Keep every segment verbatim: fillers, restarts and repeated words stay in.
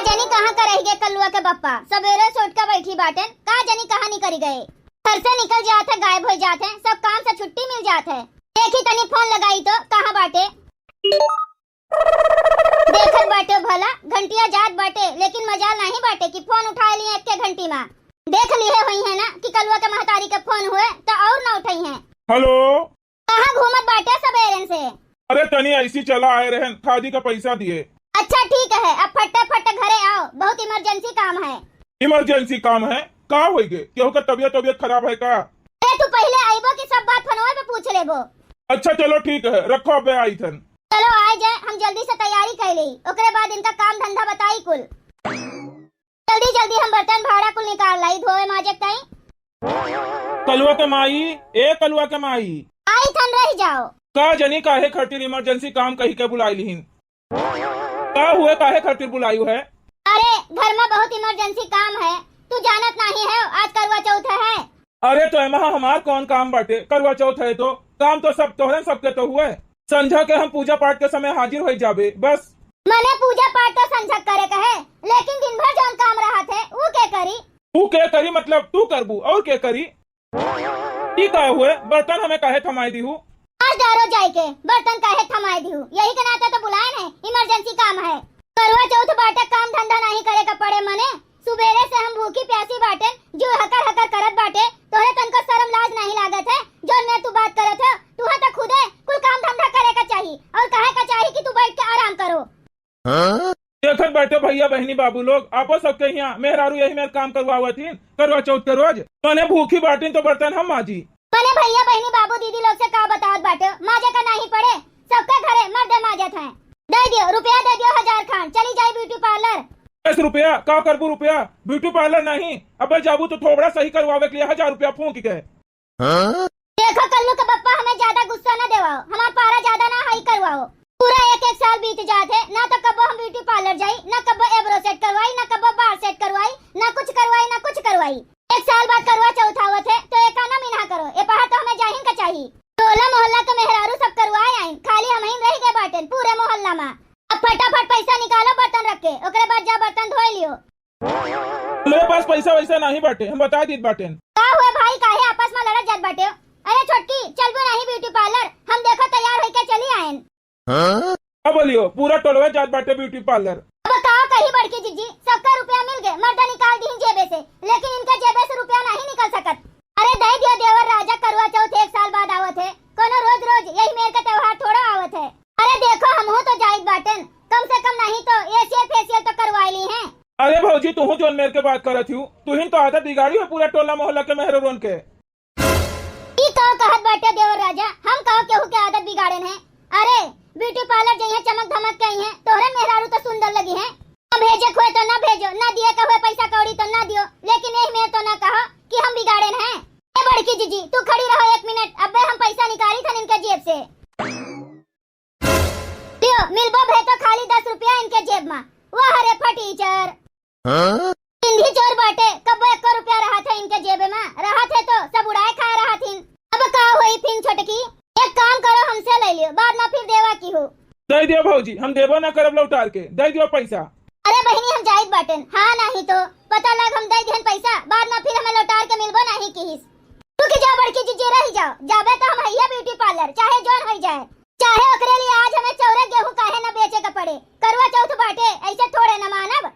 जनी कहाँ का रहि गए कलुआ के बप्पा, सबेरे से उठ के बैठी बाटेन, का जनी कहाँ निकरि गए। घर से निकल जात है, गायब होइ जात है, सब काम से छुट्टी मिल जात है। देखी तनी फोन लगाई तो कहाँ बाटे। देखत बाटे भला, घंटिया जात बाटे, लेकिन मजाल नाहीं बाटे कि फोन उठाए लिए एक के घंटी मा। देख लिहे होइहैं ना कि कलुआ के महतारी के फोन हुए तो और ना उठइहैं। हेलो। कहाँ घूमत बाटे सबेरन से? अरे तनी ऐसी चला आए रहन, खादी का पैसा दिए। अच्छा ठीक है, अब फट्टे फट्टे घरे आओ, बहुत इमरजेंसी काम है। इमरजेंसी काम है? का होइ गए? केहू का तबियत तबियत खराब है का? अरे तू पहिले आइबो कि सब बात फोनवे पे पूछ लेबो। अच्छा चलो ठीक है, रखो अबे आई थन। चलो आइ जाए, हम जल्दी से तैयारी कर ली, ओकरे बाद इनका काम धंधा बताई कुल। जल्दी जल्दी हम बर्तन भाड़ा कुल निकाल लाई, धोए माजे ताई। कलुआ के माई, ए कलुआ के माई। आई थन रहि जाओ। का जनी काहे खातिर इमरजेंसी काम कही के बुलाई लिहिन? का हुए, काहे खातिर बुलायु है? अरे घर मा बहुत इमरजेंसी काम है, तू जानत नाहीं है आज करवा चौथ है। अरे तो एमा हमार कौन काम बाटे, करवा चौथ है तो काम तो सब तोहरन सबके तो हुए। संझा के हम पूजा पाठ के समय हाजिर होइ जाबे बस। मने पूजा पाठ तो संझा करे के है, लेकिन दिन भर जौन काम रहत है ऊ के करी? ऊ के करी मतलब तू करबू और के करी? ई का हुए, बर्तन हमें काहे थमाए दिहू? आज डारो जाए के बर्तन काहे थमाए दिहू, यही के नाते तो बुलाए है, इमरजेंसी काम है। करवा चौथ बाटे, काम धंधा नाहीं करे का पड़े मने। सुबेरे से हम भूखी प्यासी बाटेन, जो हकर हकर करत बाटे, तोहरे तनको शर्म लाज नाहीं लागत है? जौन मेर तू बात करत हो, तुहा तो खुदे कुल काम धंधा करे का चाही और कहे का चाही कि तू बैठ के आराम करो। देखत बाटे भैया बहिनी बाबू लोग, आपो सबके हियाँ मेहरारू यही मेर काम करवावत हिन करवा चौथ के रोज। मने भूखी बाटिन तो बर्तन हम माजी। मने भैया बहिनी बाबू दीदी लोग से का बतावत बाटे, माजे का नाहीं पड़े, सबके घरे मर्दे माजत हैं। दे दियो रुपया, दे दियो हजार खान, चली जाई ब्यूटी पार्लर। दस रुपया का करबू रुपया, ब्यूटी पार्लर नाहीं, अबे जाबू तो थोबड़ा सही करवावे के लिए हजार रुपया फूंक के। देखो कल्लू के बप्पा, हमें ज्यादा गुस्सा न देवाओ, हमार पारा ज्यादा ना हाई करवाओ। पूरा एक एक साल बीत जात है, ना तो कबो हम ब्यूटी पार्लर जाई, ना कबो एब्रो सेट करवाई, ना कबो बार सेट करवाई, ना कुछ करवाई, ना कुछ करवाई। एक साल बाद करवा चौथ आवत है तो एका ना मिन्हा करो, ए पहा तो हमें जाहिन का चाही। टोला मोहल्ला के मेहरारू सब करवाए आइन, खाली हमहिन रहि गए बाटेन पूरे मोहल्ला मा। अब फटाफट पैसा निकालो बर्तन रख के, ओकरे बाद जा बर्तन धोए लियो। हमरे पास पैसा वैसा नाहीं बाटे, हम बताइ दीत बाटेन। का हुए भाई, काहे आपस मा लड़त जात बाटे? अरे छोटकी, चलबो नाहीं ब्यूटी पार्लर? हम देखो तैयार होइके चली आएन। का बोलियो, पूरा टोलवे जात बाटे ब्यूटी पार्लर। अब का कही बड़की जिज्जी, सबका रुपया मिल गए, मर्दा निकाल दीहिन जेबे से, लेकिन इनका जेबे से रुपया नाहीं निकल सकत। अरे दे दियो देवर राजा, करवा चौथ एक साल बाद आवत है, कोनो रोज रोज यही मेर का त्योहार थोड़ा आवत है। अरे देखो, हमहू तो जाइत बाटेन, कम से कम नाहीं तो एशियल फेशियल तो करवाए ली हैं। अरे भौजी, तुहू जौन मेर के बात करत हिउ, तुहिन तो आदत बिगाड़ी हो पूरा टोला मोहल्ला के मेहररुन के। ई का कहत बाटे देवर राजा, हम का केहू के आदत बिगाड़ेन है? अरे ब्यूटी पार्लर जइहैं, चमक धमक के अइहैं, तोहरे मेहरारू तो सुंदर लगिहैं। ना भेजे के होए तो ना भेजो, ना दिए के होए पैसा कौड़ी तो ना दियो, लेकिन एह मेर तो ना कहो कि हम बिगाड़ेन है। ए बड़की जिज्जी, तू खड़ी रहो एक मिनट, अबे हम पैसा निकाली थन इनके जेब से। लियो, मिलबो भे तो खाली दस रुपया इनके जेब मा। वाह रे फटीचर। हाँ? सिंधी चोर बाटे, कब्बो एको रुपया रहत है इनके जेब मा, रहत है तो सब उड़ाए खाए रहत हिन। अब का होई फिन छोटकी? एक काम करो, हमसे ले लियो, बाद मा फिर देवा किहो। दे दियो भौजी, हम देबो ना करब लौटार के, दे दियो पैसा। अरे बहिनी, हम जाइत बाटेन, हाँ नाहीं तो पता लग हम दे दिहन पैसा, बाद मा फिर हमें लौटार के मिलबो नाहीं किहिस। रुक जा बड़की जिज्जी, रहि जाओ, जाबे तो हम हइया ब्यूटी पार्लर, चाहे जौन होइ जाए, चाहे ओकरे लिए आज हमें चौरे गेहूं काहे न बेचे के पड़े। करवा चौथ बाटे, ऐसे थोड़े न मानब।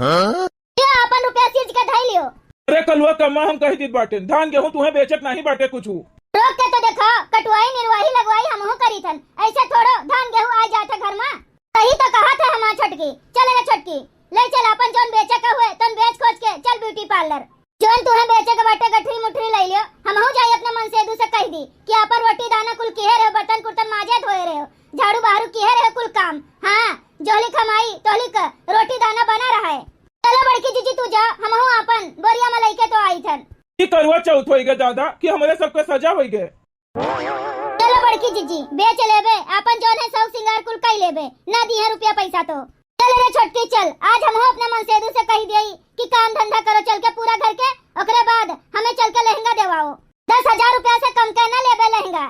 हाँ? लियो, आपन रुपया सीज के धइ लियो। अरे कलुआ कम्मा, हम कहि दीत बाटेन, धान गेहूं तुहें बेचे के नाहीं बाटे कुछू। रोक के तो देखो, कटवाई, निरवाही, लगवाई हमहू करीथन, ऐसे थोड़ो धान गेहूं आ जात है घर मा। सही तो कहत है हमार छोटकी। चल रे छोटकी, ले चल, आपन जौन बेचे के हुए तौन बेच खोज के चल ब्यूटी पार्लर। जौन तुहें बेचे के बाटे गठरी मुठरी ले लियो, हमहू जाई अपने मनसेदू से कहि दी कि आपन रोटी दाना कुल किहे रहो, बर्तन कुर्तन माजे धोए रहो, झाड़ू बहारू किहे रहो, कुल काम। हाँ, जोहली कमाई तोहली क रोटी दाना बना रहे। चलो बड़की जिज्जी तू जा, हमहू आपन बोरिया मा लइके तो आइथन। ई करवा चौथ होइ गए दादा कि हमरे सबके सजा होइ गए। चलो बड़की जिज्जी, बेच लेबे, आपन जौन है शौक सिंगार कुल कइ लेबे, ना दिहे रुपया पैसा तो। चल रे छोटकी चल, आज हमहू अपने मनसेदू से कहि देई कि काम धंधा करो चल के पूरा घर के, ओकरे बाद हमें चल के लहंगा देवाओ। दस हजार रुपया से कम के ना लेबे लहंगा।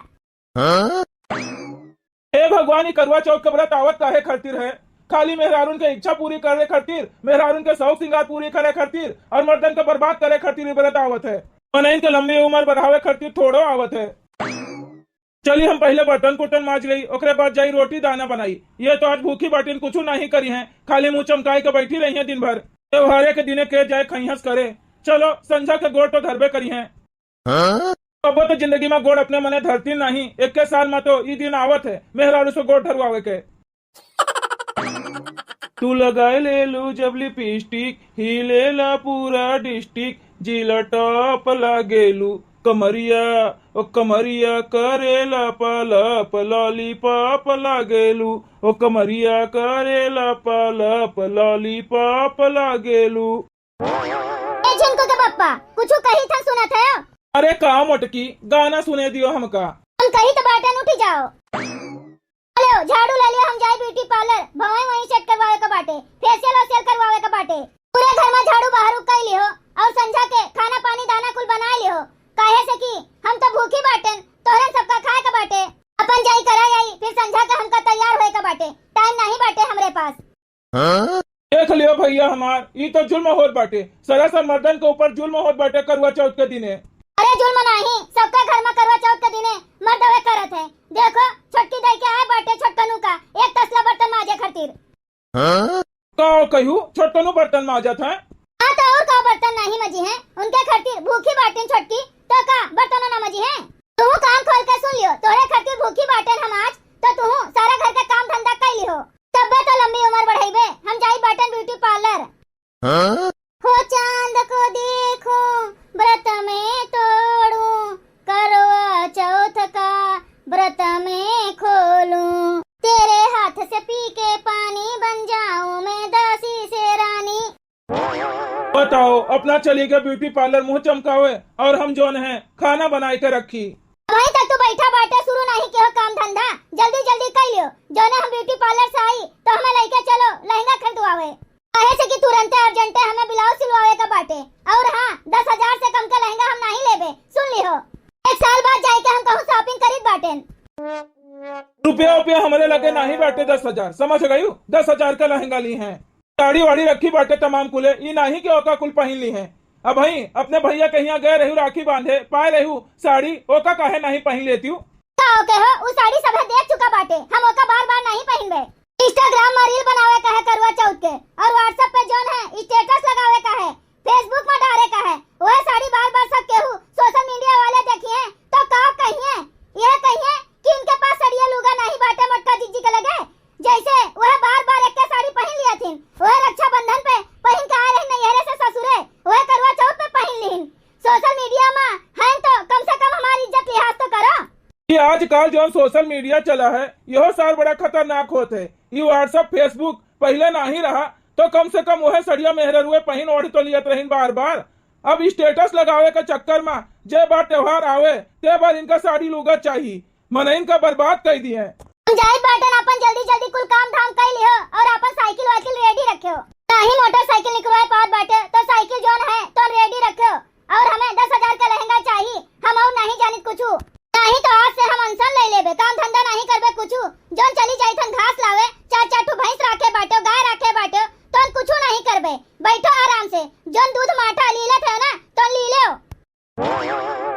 हाँ? हे भगवान, ई करवा चौथ के व्रत आवत काहे खातिर है? खाली मेहरारून के इच्छा पूरी करे खातिर, मेहरारून के शौक सिंगार पूरी करे खातिर और मर्दन के बर्बाद करे खातिर ई व्रत आवत है। मनइन के लंबी उम्र बढ़ावे खातिर थोड़ो आवत है। चली हम पहिले बर्तन कुर्तन माज लेई, ओकरे बाद जाई रोटी दाना बनाई। ये तो आज भूखी बाटिन, कुछु नाहीं करिहैं, खाली मुंह चमकाई के बैठी रहिहैं दिन भर। त्योहारे के दिने के जाए खइहस करे। चलो, संझा के गोड़ तो धरबे करिहैं। हाँ? अब तो जिंदगी में गोड़ अपने मने धरती नाहीं, एक्के साल में तो ई दिन आवत है, मेहरारू से गोड़ धरवावे के। तू लगाए लेलू जब लिपस्टिक, हिलेला पूरा डिस्ट्रिक्ट, जिला टॉप लागेलू। कमरिया, ओ कमरिया करेला पालप, लॉलीपॉप लागेलू। ओ कमरिया करेला पालप, लॉलीपॉप लागेलू। ए झिनको के पप्पा, कुछु कही था सुनत है? अरे का मोटकी, गाना सुने दियो हमका। हम कही तो बाटन उठी जाओ। हेलो, झाड़ू ले लियो, हम जाई ब्यूटी पार्लर, भौंई वहीं सेट करवावे के बाटे, फेशियल वेशियल करवावे के बाटे। पूरे घर में झाड़ू बहारू कई लिहो और संझा के खाना पानी दाना कुल बनाए लिहो, काहे से कि हम तो भूखी बाटेन, तोहरन सबका खाए के बाटे। अपन जाई करा आई, फिर संझा के हमका तैयार होए के बाटे, टाइम नहीं बाटे हमरे पास। देख लियो भैया हमार, ई तो जुल्म होत बाटे, सरासर मर्दन के ऊपर जुल्म होत बाटे करुआ चौथ के दिने। अरे जुल्म नाही, सबके घर में करुआ चौथ के दिने मर्द वे करत है। देखो, छोटकी दई के आए बाटे छोटकनू का एक तसला बर्तन माजे खातिर। का कहू, छोटकनू बर्तन माजत है? हाँ, तो और का बर्तन नाही मजी है? उनके खातिर भूखी बाटिन छोटकी, तो का बर्तन ना मजी है? तू कान खोल के सुन लियो, तोहरे खातिर भूखी बाटेन हम आज, तो तू सारा घर के काम धंधा कर लिहो। तब्बे तो लंबी उम्र बढ़ाइबे, हम जाई बाटन ब्यूटी पार्लर। हाँ? हो चांद को देखूं, व्रत में तोड़ूं, करवा चौथ का व्रत में खोलूं। तेरे हाथ से पी के पानी, बन जाऊं मैं दासी से रानी। बताओ, अपना चली के ब्यूटी पार्लर मुंह चमकावे और हम जौन है खाना बनाए के रखी। वहीं तक तू बैठा बाटे, शुरू नहीं किहो काम धंधा, जल्दी जल्दी कर लियो। जौने हम ब्यूटी पार्लर से आई तो हमें लेके चलो लहंगा खरीदवावे, काहे से कि तुरंते अर्जेंटे हमें ब्लाउज सिलवावे का बाटे। और हाँ, दस हजार से कम के लहंगा हम नहीं लेबे, सुन लिहो। एक साल बाद जाए के हम कहूँ शॉपिंग करीत बाटेन। रुपया रुपया हमरे लगे नहीं बाटे दस हजार, समझ गयू? दस हजार का लहंगा ली हैं। साड़ी वाड़ी रखी बाटे तमाम कुले, ई नाही कि ओका कुल पहिन ली हैं। अबहीं अपने भैया कहिया गए रहू राखी बांधे, पाए रहू साड़ी, ओका काहे नहीं पहिन लेती हूँ? का ओके हो, उ साड़ी सभे देख चुका बाटे, हम ओका बार बार नहीं पहिनबे। Instagram में reel बनावे का है करवा चौथ के, और WhatsApp पे जौन है status लगावे का है, Facebook में डारे का है, वह साड़ी बार बार सब केहू social media वाले देखिए तो का कहिए, यह कहिए कि इनके पास सड़िया लुगा नहीं बाटे मोटका जिज्जी के लगे। जैसे वह बार बार एक साड़ी पहिन लिया थीन, वह रक्षाबंधन पे पहिन के आए रही नैहरे से ससुरे, वह करवा चौथ पे पहिन लीन। Social media में हैं तो कम से कम हमारी इज्जत लिहाज तो करो। ये आजकल जौन social media चला है, यह सार बड़ा खतरनाक होत है। ये WhatsApp, Facebook पहिले नाही रहा, तो कम से कम वह सड़िया मेहररुए पहिन ओढ़ तो लियत रहीन बार बार। अब status लगावे के चक्कर में जे बार त्योहार आवे, ते बार इनका साड़ी लुगा चाही। मनइन का बर्बाद कई दिए। हम जाइत बाटन, आपन जल्दी जल्दी कुल काम धाम कई लिहो और आपन साइकिल वाइकिल ready रखियो। नाही मोटरसाइकिल निकरवाए पावत बाटे, तो साइकिल जौन है तो ready रखियो। और हमें दस हजार का लहंगा चाही, हम और नहीं जानित कुछु। नहीं तो आज से हम अनशन ले लेबे, काम धंधा नहीं करबे कुछु। जौन चली जाइत हन घास लावे, चार चार ठो भैंस राखे बाटे, गाय राखे बाटे, तो हम कुछु नहीं करबे। बैठो आराम से, जौन दूध माठा लीलत है ना, तो ली लेओ।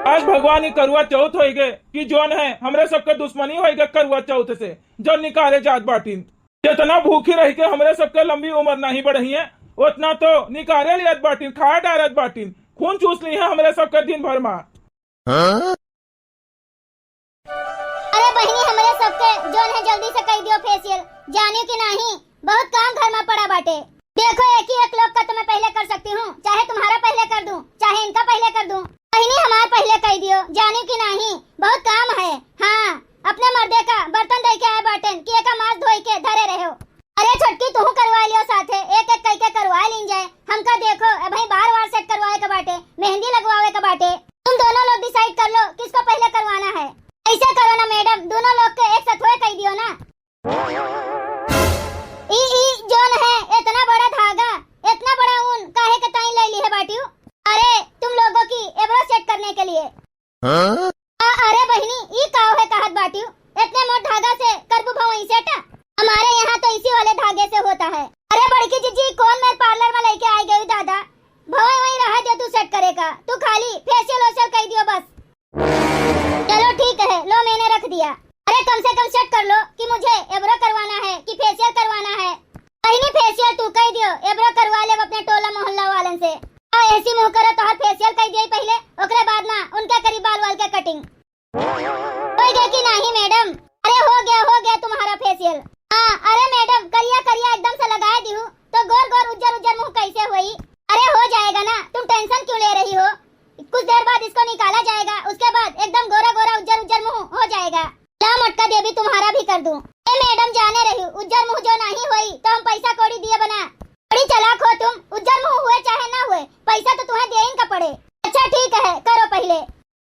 आज भगवान ही करुआ चौथ होइगे कि जौन है हमरे सबके दुश्मनी होइगे करुआ चौथ से, जौन निकारे जात बाटिन। जितना भूखी रह के हमरे सबके लंबी उम्र नहीं बढ़ी है, उतना तो निकारे लियत बाटिन, खा डारत बाटिन, खून चूस ली है हमरे सबके दिन भर मा। अरे बहिनी, हमरे सबके जौन है जल्दी से कई दियो facial, जानियो कि नाही, बहुत काम घर में पड़ा बाटे। देखो, एक ही एक लोग का तो मैं पहले कर सकती हूँ, चाहे तुम्हारा पहले कर दूँ, चाहे इनका पहले कर दूँ। बहिनी, हमार पहले कई दियो, जानियो कि नाही, बहुत काम है। हाँ, अपने मर्दे का बर्तन दे के आए बाटेन कि एका माज धोई के धरे रहो। अरे छोटकी, तुहू करवा लियो साथे, एक एक कई के करवा लीन जाए। हमका देखो, अबहीं बार वार set करवावे के बाटे, मेहंदी लगवावे के बाटे। तुम दोनों लोग decide कर लो किसको पहले करवाना है। ऐसे करो ना madam, दोनों लोग के एक सथवे कई दियो ना। ई, ई जौन है, इतना बड़ा धागा, इतना बड़ा ऊन काहे के ताई ले ली है बाटियो? अरे, तुम लोगों की eyebrow set करने के लिए। हाँ? आ, अरे बहिनी, ई का है कहत बाटियो? इतने मोट धागा से करबू भौई set? हमारे यहाँ तो इसी वाले धागे से होत जी, कौन मेरे पार्लर में लेके आए गई दादा? भवे वहीं रहा जो तू सेट करे का, तू खाली फेशियल वेशियल कई दियो बस। चलो ठीक है, लो मैंने रख दिया। अरे कम से कम सेट कर लो कि मुझे एब्रो करवाना है कि फेशियल करवाना है। पहिनी फेशियल तू कई दियो, एब्रो करवा ले अपने टोला मोहल्ला वालन से। आ ऐसी मुँह करो, तोहर फेशियल कई दिए पहले, ओकरे बाद ना उनके करी बाल वाल के कटिंग। हो गया कि नहीं मैडम? अरे हो गया, हो गया तुम्हारा फेशियल। हाँ, अरे मैडम, करिया करिया एकदम से लगाए दिहू तो गोर गोर उज्जर उज्जर मुँह कैसे होई? अरे हो जाएगा ना, तुम टेंशन क्यों ले रही हो? कुछ देर बाद इसको निकाला जाएगा, उसके बाद एकदम गोरा गोरा उज्जर उज्जर मुँह हो जाएगा। ला मोटका देवी, तुम्हारा भी कर दूं। ए मैडम, जाने रही, उज्जर मुँह जो नहीं होई तो हम पैसा कौड़ी दिए बना। बड़ी चालाक हो तुम, उज्जर मुँह हुए चाहे ना हुए, पैसा तो तुम्हें देइन का पड़े। अच्छा ठीक है, करो पहले।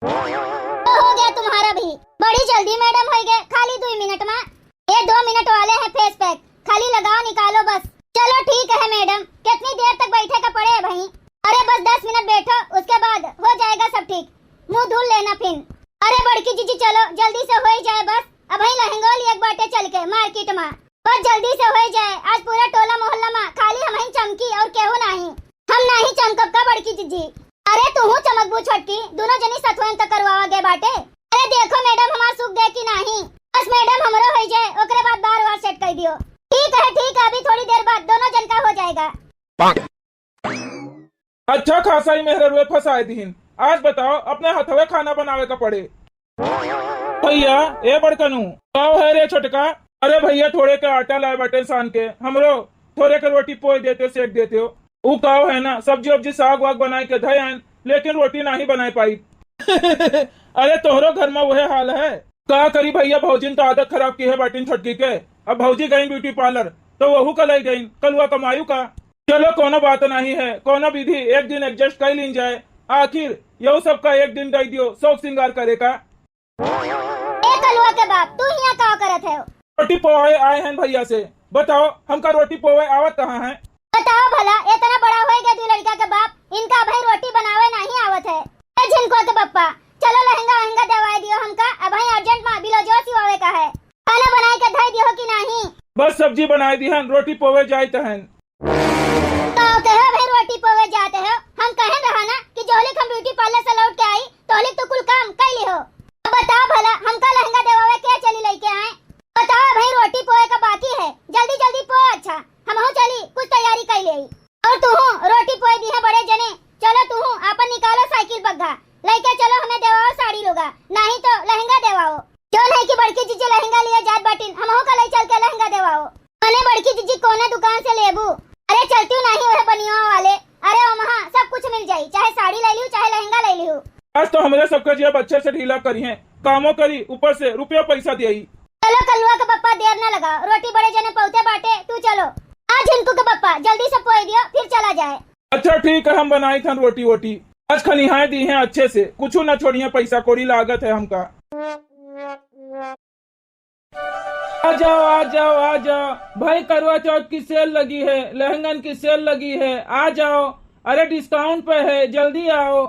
तो हो गया तुम्हारा भी। बड़ी जल्दी मैडम हो गए, खाली दो मिनट में। ये दो मिनट वाले हैं फेस पैक, खाली लगाओ निकालो बस। चलो ठीक है मैडम, कितनी देर तक बैठे का पड़े है भाई? अरे बस दस मिनट बैठो, उसके बाद हो जाएगा सब ठीक। मुँह धुल लेना फिन। अरे बड़की जीजी चलो जल्दी से हो ही जाए बस, अबही लहंगो लिए एक बाटे चल के मार्केट में। बस जल्दी से हो ही जाए, आज पूरा टोला मोहल्ला में खाली हमही चमकी और केहू नहीं। हम नहीं चमकब का बड़की जीजी? अरे तूहू चमकबू छोटकी, दोनों जनी सथुएन तो करवावा गए बाटे। अरे देखो मैडम हमार सूख गए कि नहीं। बस मैडम हमरो हो जाए, ओकरे बाद बार बार सेट कर दियो। ठीक है ठीक है, अभी थोड़ी देर बाद दोनों जन का हो जाएगा। अच्छा खासा ही मेहररुए फंसाए दिहिन। आज बताओ, अपने हथवे खाना बनावे का पड़े। भैया, ए बड़कनू, काव है रे छोटका? अरे भैया, थोड़े के आटा लाए बाटे सान के, हमरो थोड़े के रोटी पोए देते, सेक देते हो। ऊ काव है ना, सब्जी वब्जी साग वाग बनाए के धए आएन, लेकिन रोटी नहीं बनाए पाई। अरे तोहरो घर में वह हाल है। का करी भैया, भौजिन तो आदत खराब की है बाटिन छोटकी के। अब भौजी गई ब्यूटी पार्लर तो वहू का लई गई, कलुआ कमायु का। चलो कोनो बात नहीं है, कोनो विधि एक दिन एडजस्ट कर लीन जाए। आखिर यहू सबका एक दिन दे दियो शौक श्रृंगार करे का। ए कलुआ के बाप, तू हियां का करत है? रोटी पोए आए हैं भैया से। बताओ, हमका रोटी पोए आवत कहाँ है? बताओ भला, इतना बड़ा होए गए दू लड़का के बाप, इनका अबही रोटी बनावे नहीं आवत है। ए झिनकुआ के पप्पा, चलो लहंगा वहंगा देवाए दियो हमका, अबही अर्जेंट में ब्लाउजवा सिवावे का है। खाना बनाए के धई दियो कि नहीं? बस सब्जी बनाए दिहन, रोटी पोवे जाइत हन। का कहे भाई, रोटी पोवे जात हो? हम कहन रहा ना कि जोहलिक हम ब्यूटी पार्लर से लौट के आई, तोहलिक तू कुल काम कर ली हो। अब बताओ भला, हमका लहंगा देवावे के चली लेके आए? बताओ भाई, रोटी पोए का बाकी है, जल्दी जल्दी पो। अच्छा, हमहू चली, कुछ तैयारी कर ले। और तू रोटी पोए दी है बड़े जने, चलो तू आपन निकालो साइकिल बग्घा, लेके चलो हमें देवाओ साड़ी लुगा, नहीं तो लहंगा देवाओ। जो नहीं कि बड़की जीजी लहंगा लिए जात बाटिन, हमहू का ले चल के लहंगा देवाओ। अने बड़की जीजी, कौने दुकान से लेबू? अरे चलती हूँ नहीं, वह बनिया वाले। अरे ओमहा सब कुछ मिल जाई, चाहे साड़ी ले लियो, चाहे लहंगा ले लियो। आज तो हमरे सबका जेब अच्छे से ढीला करी हैं, कामो करी, ऊपर से रुपया पैसा दियाई। चलो कलुआ के पप्पा, देर ना लगाओ, रोटी बड़े जने पहुँचे बाटे, तू चलो। आज झिनकू के पप्पा जल्दी से पोए दियो, फिर चला जाए। अच्छा ठीक है, हम बनाई थन रोटी वोटी। आज खनिहाए दी हैं अच्छे से, कुछ ना छोड़िए, पैसा कौड़ी लागत है हमका। आ जाओ, आ जाओ, आ जाओ भाई, करवा चौथ की सेल लगी है, लहंगन की सेल लगी है, आ जाओ। अरे डिस्काउंट पे है, जल्दी आओ।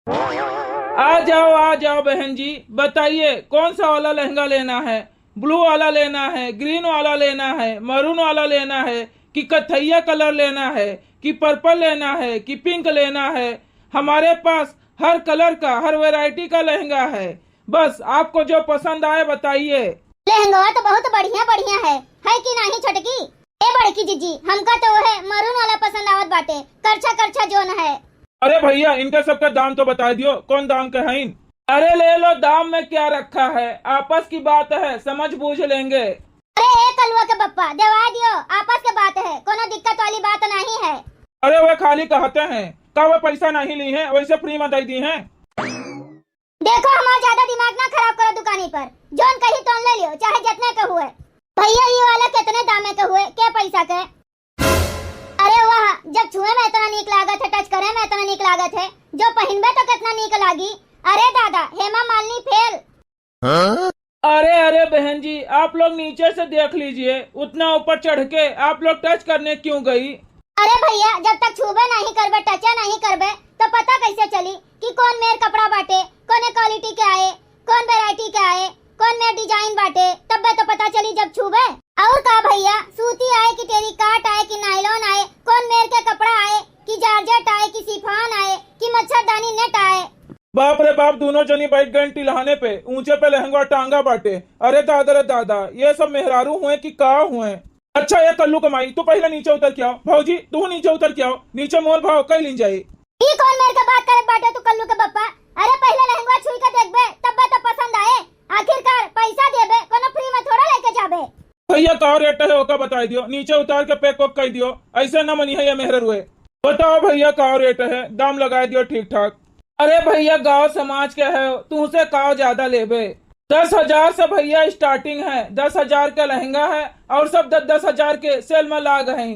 आ जाओ, आ जाओ बहन जी, बताइए कौन सा वाला लहंगा लेना है, ब्लू वाला लेना है, ग्रीन वाला लेना है, मरून वाला लेना है, कि कथैया कलर लेना है, कि पर्पल लेना है, कि पिंक लेना है? हमारे पास हर कलर का, हर वैरायटी का लहंगा है। बस आपको जो पसंद आए बताइए। लहंगवा तो बहुत बढ़िया बढ़िया है, है कि नहीं छोटकी? ए बड़की जीजी, हमका तो वह मरून वाला पसंद आवत बाटे, करछा करछा जोन है। अरे भैया, इनका सबका दाम तो बता दियो, कौन दाम के हईन? अरे ले लो, दाम में क्या रखा है, आपस की बात है, समझ बूझ लेंगे। अरे ए कलुआ के पप्पा, देवा दियो, आपस के बात है, कोनो दिक्कत वाली बात नहीं है। अरे वे खाली कहते हैं, का वे पैसा नहीं ली हैं, वैसे फ्री में दे दी हैं। देखो, हमार ज्यादा दिमाग ना खराब करो दुकानी पर, जोन कही तोन ले लियो, चाहे जितने के हुए। भैया, ये वाला कितने दामे के हुए, के पैसा के? अरे वाह, जब छुए में इतना नीक लागत है, टच करे में इतना नीक लागत है, जो पहिनबे तो कितना नीक लागी। अरे दादा, हेमा मालिनी फेल। अरे, अरे बहन जी, आप लोग नीचे से देख लीजिए, उतना ऊपर चढ़ के आप लोग टच करने क्यों गई? अरे भैया, जब तक छूबे नहीं करबे, टचे नहीं करबे, तो पता कैसे चली कि कौन मेर कपड़ा बाटे, कौने क्वालिटी के आए, कौन वैरायटी के आए, कौन मेर डिजाइन बाटे, तब्बे तो पता चली जब छूबे। और का भैया, सूती आए कि टेरिकॉट आए कि नायलॉन आए, अब दुनो जनी बैठ गईन टिलहने पे, ऊंचे पे लहंगा टांगा बाटे। अरे दादा रे दादा, ये सब मेहरारू हुए कि का हुए? अच्छा, ये कल्लू के माई, तू पहिले नीचे उतर के आओ। भौजी, तू नीचे उतर के आओ, नीचे मोल भाव कई लीन जाई। ई कौन मेर के बात करत बाटे तू कल्लू के बप्पा? अरे पहिले लहंगा छुई के देखबे, तब्बे तो पसंद आए। आखिरकार पैसा देबे, कोनो फ्री में थोड़ा लेके जाबे। भैया का रेट है ओका बताई दियो, नीचे उतार के पैक वैक कई दियो, ऐसे न मनी है ये मेहररुए। बताओ भैया का रेट है, दाम लगाई दियो ठीक ठाक। अरे भैया गांव समाज के है, तुमसे का ज्यादा लेबे। दस हजार से भैया स्टार्टिंग है, दस हजार का लहंगा है और सब दस दस हजार के सेल में लाग हैं।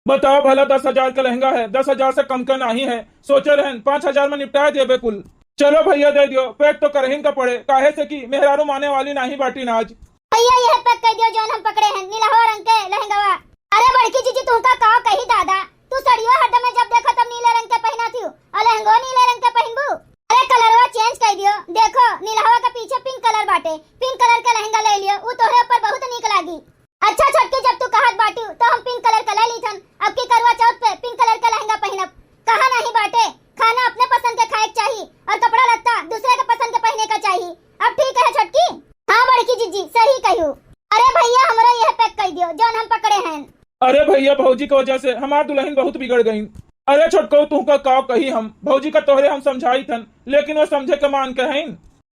बताओ भला, दस हजार का लहंगा है, दस हजार से कम का नाहीं है। सोचे रहन पाँच हजार में निपटा देबे कुल। चलो भैया दे दियो, पैक तो करहिन का पड़े, काहे से कि मेहरारू माने वाली नाहीं बाटी नाज। भैया यह पैक कर दियो जौन हम पकड़े हैं, नीलहवा रंग के लहंगवा। अरे बड़की जीजी तुमका का कही दादा, तू सड़ियो हरदम में जब देखो तब नीले रंग के पहना थी और लहंगो नीले रंग के पहनबू। अरे कलरवा चेंज कर दियो, देखो नीलहवा के पीछे पिंक कलर बाटे, पिंक कलर के लहंगा ले लियो, ऊ तोहरे ऊपर बहुत नीक लागी। अच्छा छोटकी, जब तू कहत बाटू तो हम पिंक कलर का ले लीथन। अब की करवा चौथ पे पिंक कलर का लहंगा पहनब। कहा नहीं बाटे, खाना अपने पसंद के खाए के चाही और कपड़ा लत्ता दूसरे के पसंद के पहने का चाही। अब ठीक है छोटकी। हाँ बड़की जीजी, सही कहू। अरे भैया हमरो यह पैक कर दियो जौन हम पकड़े हैं। अरे भैया भौजी की वजह से हमार दुल्हन बहुत बिगड़ गई। अरे छोटको तुमका का कही हम, भौजी का तोहरे हम समझाई थन लेकिन वो समझे के मान के हैं।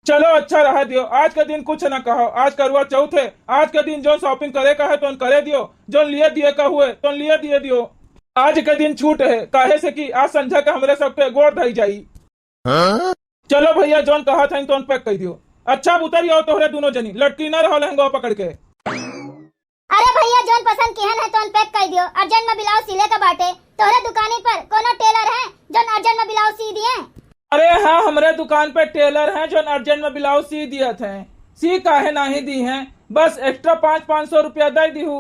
चलो अच्छा रहा दियो, आज के दिन कुछ न कहो, आज करवा चौथ है, आज के दिन जौन शॉपिंग करे का है तौन करे दियो, जौन लिए दिए का हुए तौन लिए दिए दियो। आज के दिन छूट है, काहे से कि आज संझा के हमरे सबके गोड़ धई जाई। हाँ? चलो भैया जौन कहा था तौन पैक कर दियो। अच्छा अब उतर आओ तोहरे दोनों जनी, लटकी ना रहो लहंगा पकड़ के। अरे भैया जौन पसंद किहन है तौन पैक कर दियो, अर्जेंट में ब्लाउज सिले का बाटे। तोहरे दुकानी पर कोनो टेलर है जौन अर्जेंट में ब्लाउज सी दिए? अरे हाँ, हमरे दुकान पे टेलर हैं जौन अर्जेंट में ब्लाउज सी दियत हैं। सी काहे नाहीं दी हैं, बस एक्स्ट्रा पाँच पाँच सौ रुपया दे दिहू।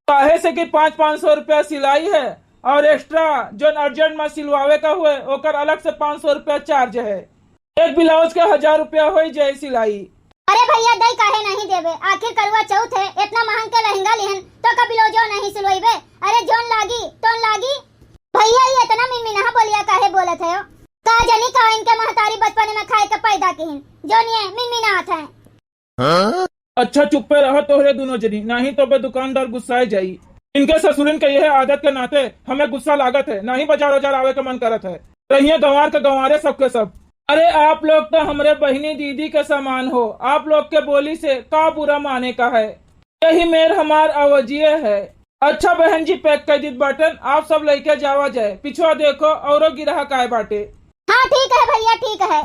काहे से कि पाँच पाँच सौ रुपया सिलाई है और एक्स्ट्रा जौन अर्जेंट में सिलवावे का हुए ओकर अलग से पाँच सौ रुपया चार्ज है। एक ब्लाउज के हजार रुपया होई जाए सिलाई। अरे भैया दई काहे नाहीं देबे, आखिर करवा चौथ है, इतना महंग के लहंगा लिहन तो का ब्लाउजो नाहीं सिलवाइबे? अरे जौन लागी तौन लागी। भैया ये इतना मिनमिनाह बोलिया काहे बोलत है? का जानी का इनके महतारी बचपने में खाए के पैदा किहिन जौन ये मिनमिनात है। अच्छा चुप्पे रहा तोहरे दोनों जनी, नाहीं तो बे दुकानदार गुस्साए जाई। इनके ससुरन के यह आदत के नाते हमें गुस्सा लागत है, नाहीं बाजार वाजार आवे के मन करत है। रहिए गंवार के गंवारे सबके सब। अरे आप लोग तो हमरे बहिनी दीदी के समान हो, आप लोग के बोली से का बुरा माने का है? यही मेर हमार अवजिए है। अच्छा बहन जी पैक कर दीत बाटन, आप सब लइके जावा जाए, पिछवा देखो औरो गिराहक आए बाटे। हाँ ठीक है भैया ठीक है।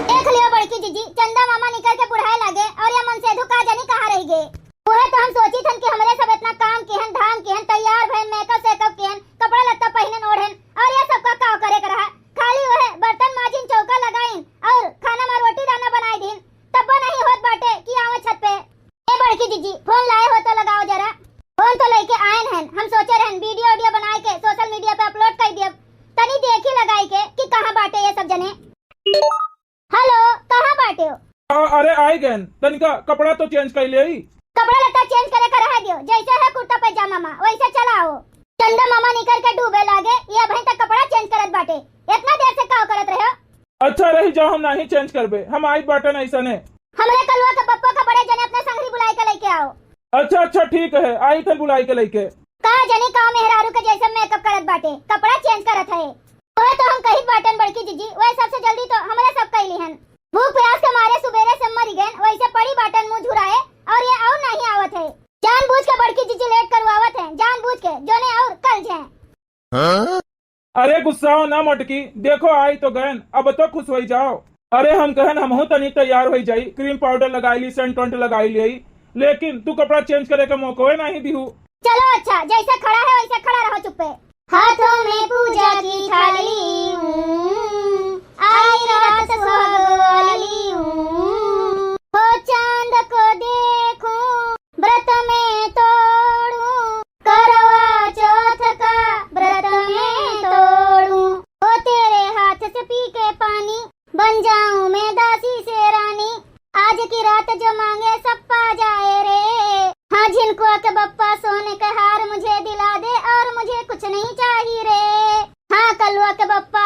देख लियो बड़की जीजी, चंदा मामा निकल के बुढ़ाए लागे और ये मनसेधु का जानी कहाँ रहि गए। उहे तो हम सोचित हन कि हमरे सब इतना काम किहन, धाम किहन, तैयार भइन, मेकअप सेकअप किहन, कपड़ा लत्ता पहिनन ओढ़न और ये सब का काव करे के रहा। खाली उहे बर्तन माजिन, चौका लगाइन और खाना में रोटी दाना बनाए दिन, तब्बो नहीं होत बाटे कि आवे छत पे। ए बड़की जीजी, फोन लाए हो तो लगाओ जरा। फोन तो लेके आयन हन, हम सोचे रहन वीडियो वीडियो बनाए के सोशल मीडिया पे अपलोड कर दियब, तनी देखी लगाई के कि कहाँ बाटे ये सब जने। हेलो, कहाँ बाटे हो? आ, अरे आई गयन, तनिका कपड़ा तो चेंज कर ले। कपड़ा लत्ता चेंज करे का रह दियो, जैसे है कुर्ता पैजामा मा वैसे चला आओ। चंदा मामा निकर के डूबे लागे, ये अबहीं तक कपड़ा चेंज करत बाटे, इतना देर से का करत रहे हो? अच्छा रही जाओ, हम नहीं चेंज करबे, हम आई बाटन ऐसने। हमरे कलुआ के पप्पो के बड़े जने अपने संगरी बुलाई के लेके आओ। अच्छा अच्छा ठीक है, आई थन बुलाई के लेके। का जनी का मेहरारू के जैसे मेकअप करत बाटे, कपड़ा चेंज करत है। ओए तो हम कहित बाटन बड़की जीजी, वह सबसे जल्दी तो हमरे सब कैली हन। भूख प्यास के मारे सुबेरे से मरी गए, वैसे पड़ी बाटन मुंह झुराए और ये और नहीं आवत है। जानबूझ के बड़की जीजी लेट करवावत है, जानबूझ के, जोने और कल जे। अरे गुस्साओ ना मोटकी, देखो आई तो गयन, अब तो खुश होई जाओ। अरे हम कहन हमहू तनी तैयार होई जाई, क्रीम पाउडर लगाई ली, सेंट वेंट लगाई ली, लेकिन तू कपड़ा चेंज करे का मौको नहीं दिहू। चलो अच्छा, जैसे खड़ा है वैसे खड़ा रहो चुप्पे। हाथों में पूजा की थाली हूँ, आई रात सुहाग वाली हूँ। हो चांद को देखूं, व्रत में तोड़ूं, करवा चौथ का व्रत में तोड़ूं। ओ तेरे हाथ से पी के पानी, बन जाऊं मैं दासी से रानी। आज की रात जो मांगे सब पा जाए रे। हाँ झिनकुआ के बप्पा सोने के हार मुझे दिला दे और मुझे कुछ नहीं चाहिए रे। हाँ कलुआ के बप्पा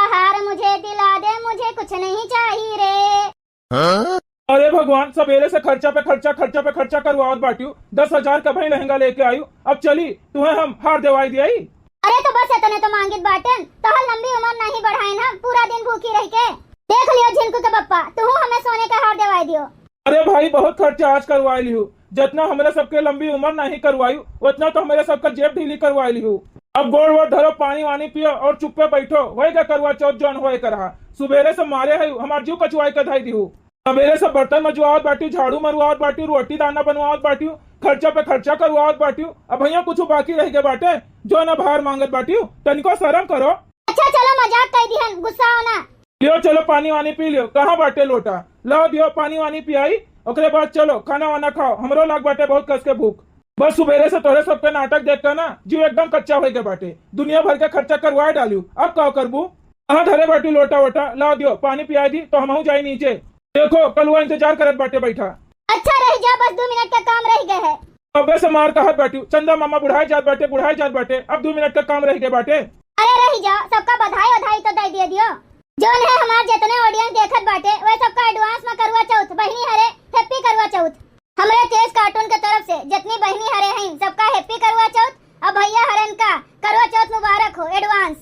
अरे भगवान, सबेरे से खर्चा पे खर्चा, खर्चा पे खर्चा करवावत बाटियो। दस हजार का भाई लहंगा लेके आयु, अब चली तुहे हम हार देवाई दियाई। अरे तो बस इतने तो मांगित बाटेन, तोहर लंबी उमर नहीं बढ़ाएन हम, पूरा दिन भूखी रह के। देख लियो झिनकू के पप्पा, तुहू हमें सोने का हार देवाई दियो। अरे भाई, बहुत खर्चा आज करवाई लियो, जितना हमरे सबके लंबी उमर नहीं करवायु, उतना तो हमरे सबका जेब ढीली करवाई लियो। अब गोड़ वोड़ धरो, पानी वानी पियो और चुप्पे बैठो। होएगा करवा चौथ जौन होए करहा, सुबेरे से मारे है, हमार जीव कचवाई के धाई दिहू। सबेरे से बर्तन मजुआवत बाटियो, झाड़ू मरुआवत बाटियो, रोटी दाना बनवावत बाटियो, खर्चा पे खर्चा करवावत बाटियो। अब भैया कुछ बाकी रह गए बाटे, जौन अब हार मांगत बाटियो, तनिको शर्म करो। अच्छा चलो, मजाक कर दिहन, गुस्सा हो ना। लियो चलो पानी वानी पी लियो, कहाँ बाटे लोटा? लाओ दियो पानी वानी पियाई, ओकरे बाद चलो खाना वाना खाओ, हमरो लाग बाटे बहुत कस के भूख। बस सुबेरे से तोहरे सबके नाटक देख के ना जीव एकदम कच्चा होई गए बाटे। दुनिया भर के खर्चा करवाए डालियो, अब का करबू? कहाँ धरे बाटू लोटा वोटा? लाओ दियो, पानी पियाई दी तो हमहू जाई नीचे। देखो कलुआ इंतजार करत बाटे बैठा। अच्छा रह जा, बस दो मिनट का काम रह गए है। अबे से मार कहत बाटू, चंदा मामा बुढ़ाए जात बाटे, बुढ़ाए जात बाटे, अब दो मिनट का काम रह गए बाटे। अरे रह जा, सबका बधाई वधाई तो दे दिए दियो। जौन है हमार जितने audience देखत बाटे, वह सबका advance में करवा चौथ, बहिनी हरे, happy करवा चौथ। हमरे तेज cartoon के तरफ से जितनी बहिनी हरे हैं, सबका happy करवा चौथ, और भैया हरेन का करवा चौथ मुबारक हो advance।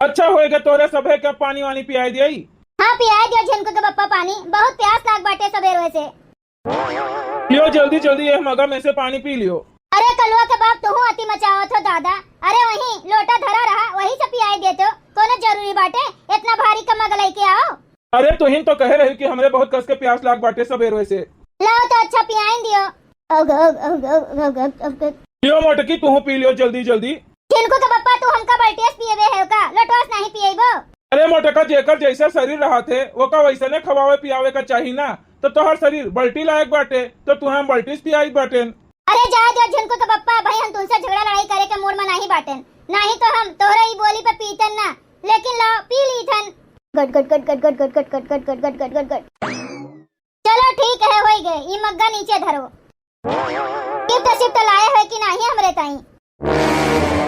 अच्छा होएगा, तोरे सभे के पानी वानी पियाई दियाई। हाँ, पियाई दियो झिनकू के पप्पा पानी, बहुत प्यास लाग बाटे सबेरे से। लियो जल्दी जल्दी ये मगा में से पानी पी लियो। अरे कलुआ के बाप, तुहू अति मचावत हो दादा। अरे वही लोटा धरा रहा, वही से पियाई देतो, कोनो जरूरी बाटे इतना भारी का मग लेके आओ। अरे तुहिन तो कहे रही कि हमरे बहुत कस के प्यास लाग बाटे सबेरे से। लाओ तो अच्छा पियाइन दियो। अग, अग, अग, अग, अग, अग, अग। लियो मोटकी, तुहू पी लियो जल्दी जल्दी। झिनकू के पप्पा, तू हमका बल्टियस पिएबे है का? लोटवास नहीं पिएबो। अरे मोटका, जेकर जैसे शरीर रहत है, ओका वैसने खवावे पियावे का चाही ना। तो तोहर शरीर बल्टी लायक बाटे, तो तुहे हम बल्टिस पियाई बाटेन। अरे जाए दो झिनकू के पप्पा, भाई हम तुमसे झगड़ा लड़ाई करे के मूड में नहीं बाटेन, नहीं तो हम तोहरा ई बोली पे पीतन ना, लेकिन लाओ पी लीथन। गट, गट, गट। चलो ठीक है, होई गए, ई मग्गा नीचे धरो। गिफ्ट सिफ्ट लाए है कि नहीं हमरे ताई?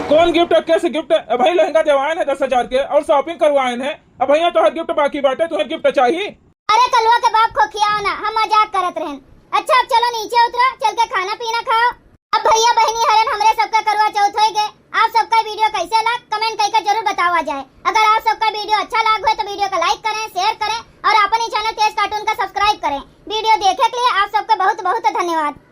कौन गिफ्ट? कैसे गिफ्ट? अबही लहंगा देवाएन है दस हजार के और shopping करवाएन है। अबही तोहर गिफ्ट बाकी बाटे, तुहे गिफ्ट चाही? अरे कलुआ के बाप, खोखियाओ ना, हम मजाक करत रहन। अच्छा अब चलो नीचे उतरो, चल के खाना पीना खाओ। अब भैया बहिनी हरन, हमरे सबका करवा चौथ होई गए। आप सबका video कैसे लाग comment करके जरूर बतावा जाए। अगर आप सबका video अच्छा लाग हुए तो video का like करें, share करें और अपन ही channel तेज cartoon का subscribe करें। Video देखे के लिए आप सबका बहुत बहुत धन्यवाद।